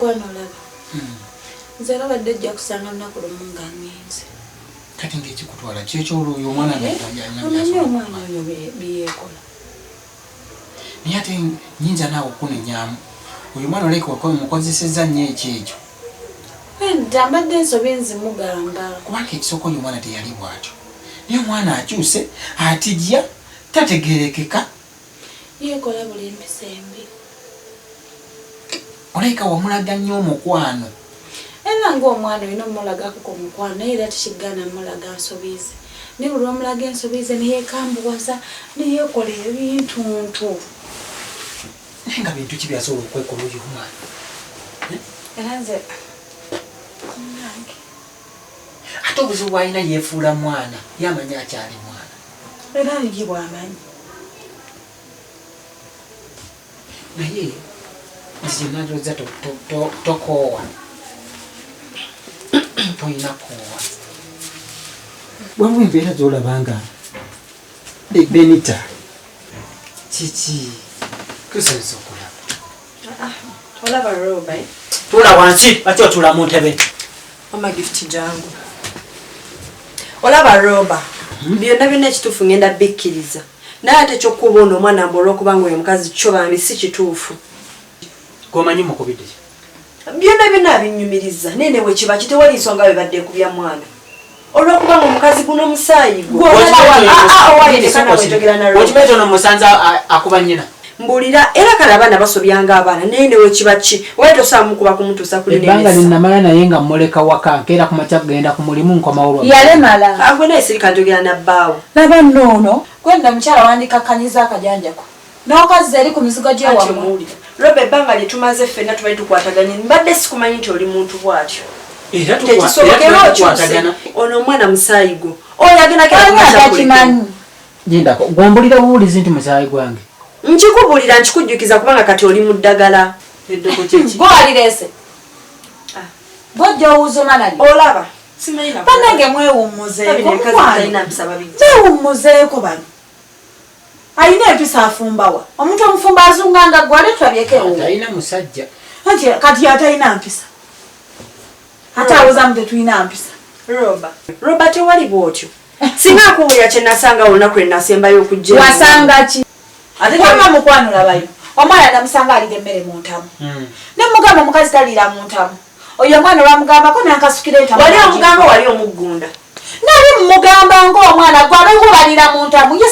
Mukwano olaba nze era obadde ojja kusanga lunaku lumu nga ngenze. Kati ng'ekikutwala kyekyolwo oyo omwana eh, omanyi omwana oyo byeyekola. Naye ate nyinza naawe okukunenyamu oyo omwana oleka mukozeseza nnyo ekyekyo. Nedda mbadde ensobi nzimugamba. Kubanga ekisooka oyo omwana teyali bwatyo naye omwana akyuse atijja tategerekeka. Yekola buli mpisa embi. Olabika wamulaga nnyo omukwano. Era ng'omwana olina omulagako ku mukwano naye era tekigaana mulaga nsobi ze. Naye buli lw'omulaga ensobi ze ne yeekambuwaza ne yeekola ebintuntu. Naye nga bintu ki by'asobola okwekola oyo omwana? Eh? Era nze munange. Ate obuzibu bw'alina yeefuula mwana, ye amanyi akyali mwana. Era ye bw'amanyi. Naye nze nalowooza tokoowa, tolina koowa. Waliwo embeera z'olaba nga Benita kiki tusanyusa okulaba. Ah, olaba roba eh? Tuula wansi lwaki otuula mu ntebe? Mama gift jangu. Olaba roba byonna byonna ekituufu ngenda bikkiriza naye ate ekyokukuba ono omwana mbu olwokuba nga oyo omukazi kyo bambi si kituufu. Gwomanyi mukubidde ki? Byonna byonna abinyumiriza naye ne bwekiba ki tewali nsonga bebadde ekubya mwana olwokuba nga omukazi guno omusaayi gwe. Okimanyi ono musanze akuba nnyina. Mbulira era kale abaana basobyanga abaana naye newekiba ki oba tosobola mukuba kumutuusa kuli ebbanga lyenamala naye nga mmuleka waka nkeera ku makya kugenda ku mulimu nkomawo lwa yalemala agwe naye sirika njogera na bbaawo. Laba nno ono gwe nno omukyala wandikakkanyiza akajanjako n'okazza eri ku mizigo gy'ewammwe. Roba ebbanga lye tumaze ffenna tubadde tukwataganye mbadde sikumanyi nti oli muntu bw'atyo. Era Tekisoboka era okyuse ono omwana musaayi gwo oyo agenda Ani atakimanyi? Lindako gwombulira buwulizi nti musaayi gwange. Nkikubuulira nkikujjukiza kubanga kati oli mu ddagala. Eddogo kyeki? Gwe walireese. Gwe ojja owuuzuma nalyo. Olaba. Bannange mwewummuzeeko mukwano. Mwewummuzeeko bano. Alina empisa afumbawa? Omuntu omufumbo azunga nga gwe ate tulabyeko ewuwo. Talina musajja. Anti kati atalina mpisa. Ate awozamu tetulina mpisa. Roba. Roba tewali bwotyo. Singa nkubuulira kye nasanga olunaku lwe nasembayo okujja. Wasanga ki? Ate Wamma mukwano labayo. Omwana namusanga alira emmere mu ntamu. Ne mugamba omukazi taliira mu ntamu. Oyo omwana olwamugambako n'ankasukira entamu. Wali omugamba wali omuggunda. Nali mugamba ng'omwana gwe abeekubalira mu ntamu ye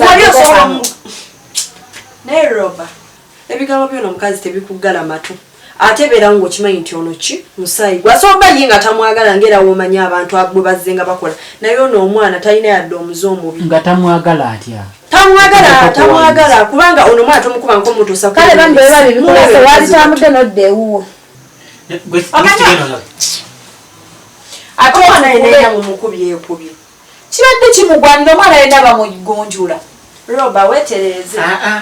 Wali osobola Naye Roba ebigambo by'ono omukazi tebikuggala matu. Ate beerawo ng'okimanyi nti ono ki musaayi gwe asobola obba ye nga tamwagala ng'era w'omanyi abantu bwe bazze nga bakola naye ono omwana talina yadde omuze omubi. Nga tamwagala atya? Tamwagala tamwagala kubanga ono omwana tomukuba nkomutuusa Kale bambi bwe babibikola walitambudde n'odda ewuwo. Ate omwana yenna yenna mumukubyekubye. Kibadde kimugwanira omwana yenna bamugunjula. Roba wetereeze. Ah, ah.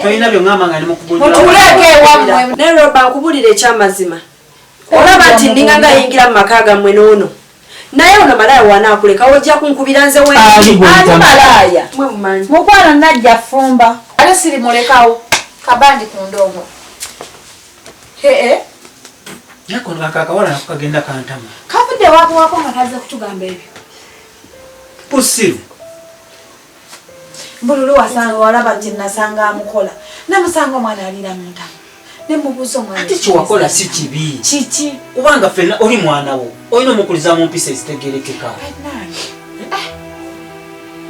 Tolina byongamba nga ndi mukugunjula. Mutuuleeko ewammwe. Naye Roba nkubuulira ekyamazima. Olaba nti ndinga nga ayingira mu maka gammwe n'ono. Naye ono malaaya wanaakuleka ojja kunkubira nze Ali gwe Ani ntama. malaaya? Mwe mumanyi. Mukwano najja fumba. Ate sirimulekawo. Kabandi ku ndongo. Hee. Nako akawala nako kagenda kantama. Kavudde wakuwako nga kazze kutugamba ebyo. Busiru. Mbululu wasanga walaba kye nasanga amukola. Namusanga omwana aliira mu ntamu. Ne mubuuza omwana. Ate kye wakola si kibi. Kiki? Kubanga ffenna oli mwana wo. Olina omukuliza mu mpisa ezitegeerekeka. Bannange.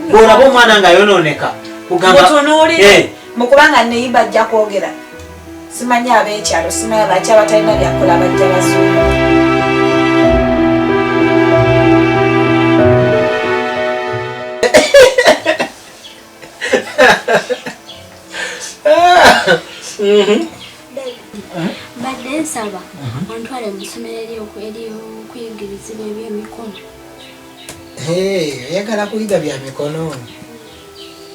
Bw'olaba omwana ng'ayonooneka kugamba. Mutunuulire. Eh. Mu kubanga nneyiba ajja kwogera. Simanyi ab'ekyalo, simanyi abaki abatalina byakola bajja bazuula. Mbadde nsaba ontwale mu ssomero ery'okuyigirizibwa ebyemikono. Oyagala kuyiga bya mikono?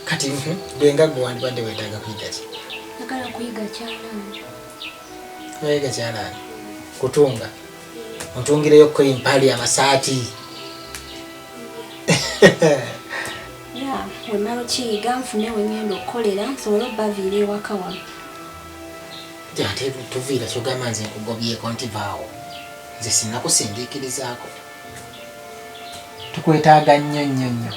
Kati gwe nga gwe wandibadde weetaaga kuyiga ki? Njagala kuyiga kyalaani. Oyiga kyalaani? Kutunga? Ontungireyo ko empale, amasaati? Ya, wemala okiyiga nfune we ngenda okukolera nsobole obbaviira ewaka wano. Ate tuviira kyogamba nze nkugobyeko nti vaawo. Nze sinnakusindiikirizaako. Tukwetaaga nnyo nnyo nnyo.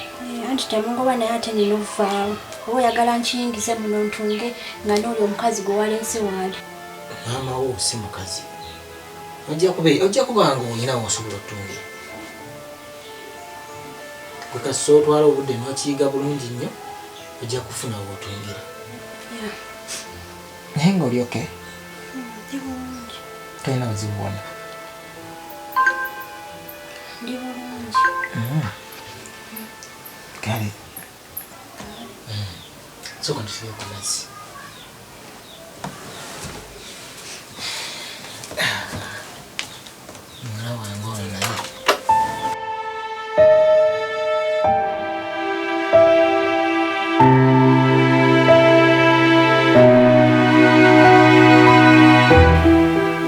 Anti temungoba naye ate nina ovaawo. Oba oyagala nkiyingize muno ntunge nga n'oli omukazi gwe waleese waali. Maama wo si mukazi. Ojja kuba nga olina w'osobola otutungira. Gwe kasita otwala obudde n'okiyiga bulungi nnyo, ojja kufuna w'otungira. Naye ng'oli okay? Ndi bulungi. Tolina buzibu bwonna? Ndi bulungi. Kale. Sooka ntusibye ku mazzi. Muwala wange ono naye.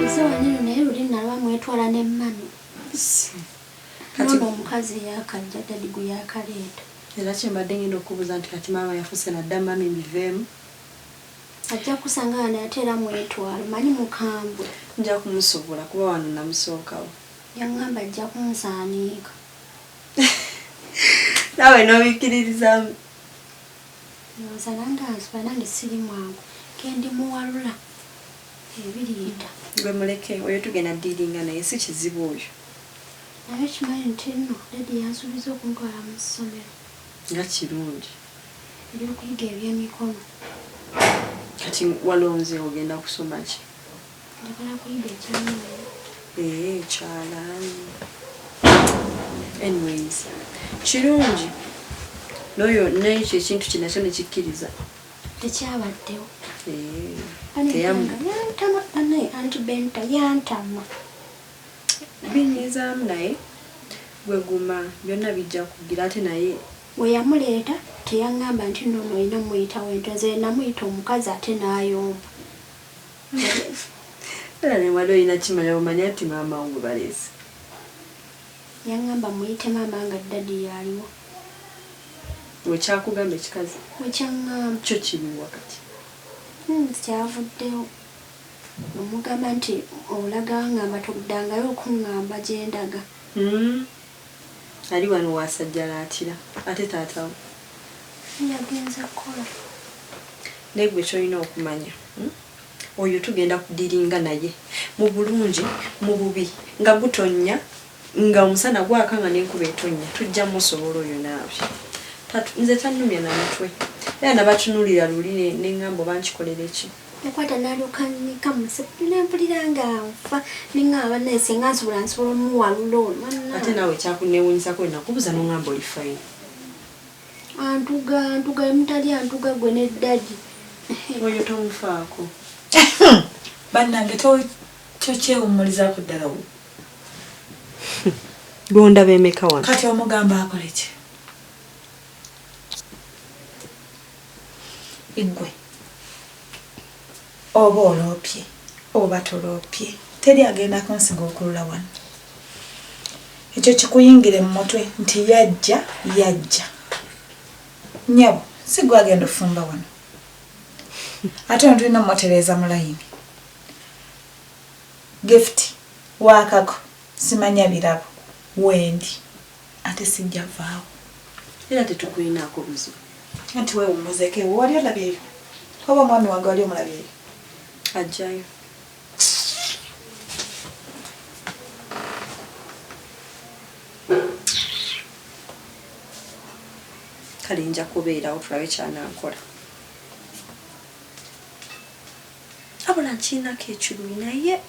Nze waneno naye luli nalaba mwetwala ne mami. Kati Nono omukazi yakajja dadi gwe yakaleeta. Era kye mbadde ngenda okubuuza nti kati maama yafuuse nadda mami mbiveemu. Ajja kusanga wano ate era mwetwala, manyi mukambwe. Nja kumusobola kuba wano namusookawo. Yaŋŋamba ajja kunsaaniika. Naawe n'obikkiririzaamu. Ndowooza nange ansuba nange siri mwangu. Kendi muwalula ebiriita. Gwe muleke oyo tugenda ddiiringa naye si kizibu oyo. Naye kimanyi nti nno dadi yansuubiza okuntwala mu ssomero. Nga kirungi. Ery'okuyiga ebyemikono. Kati walonze ogenda kusoma ki? Njagala kuyiga ekyalaani. Ekyalaani. Anyways, kirungi. N'oyo n'ekyo ekintu kye nakyo ne kikkiriza. Tekyabaddewo. Teyamu. Yantama banaye Aunty Benta yantama. Binyiizaamu naye gwe guma byonna bijja kugira ate naye. We yamuleeta teyaŋŋamba nti nno ono olina muyitawo ento nze namuyita omukazi ate n'ayomba. Era ne wali olina kimanya omanya nti maama wo gwe baleese. Yaŋŋamba muyite maama nga dadi yaliwo. We kyakugamba ekikazi? We kyaŋŋamba. Kyo kiriwa kati? Kyavuddewo. Omugamba nti olaga ŋŋamba toddangayo okuŋŋamba gye ndaga. Ali wano wasajjalaatira ate taata wo. Yagenze kukola. Naye gwe ky'olina okumanya. Oyo tugenda kudiringa naye mu bulungi mu bubi nga gutonnya nga omusana gwaka nga n'enkuba etonnya tujja musobola oyo naawe. Nze tannumya na mutwe. Era nabatunuulira luli ne ŋŋamba oba nkikolere ki. Yakwata n'alyoka annyika mu nseko ne mpulira nga nfa ne ŋŋamba bannaye singa nsobola nsobola omuwalula ono. Ate naawe ekyakunneewuunyisako nakubuuza n'oŋŋamba oli fine. Antuga antuga emutali antuga gwe ne ddadi. Oyo tomufaako. Bannange tokyewummulizaako ddala wo. Gondaba emeka wano. Kati omugamba akole ki? Iggwe oba oloopye oba toloopye teri agenda kunsiga okulula wano. Ekyo kikuyingire mu mutwe nti yajja yajja. Nnyabo si gwe agenda ofumba wano. Ate ono tulina omutereeza mu layini. Gift waakako simanya birabo wendi ate sijja vaawo. Era tetukulinaako buzibu. Anti weewummuzeeko ewo wali olabyeyo oba omwami wange wali omulabyeyo? Ajjayo. Kale nja kubeerawo tulabe ky'anaakola. Wabula nkirinako ekiruyi naye.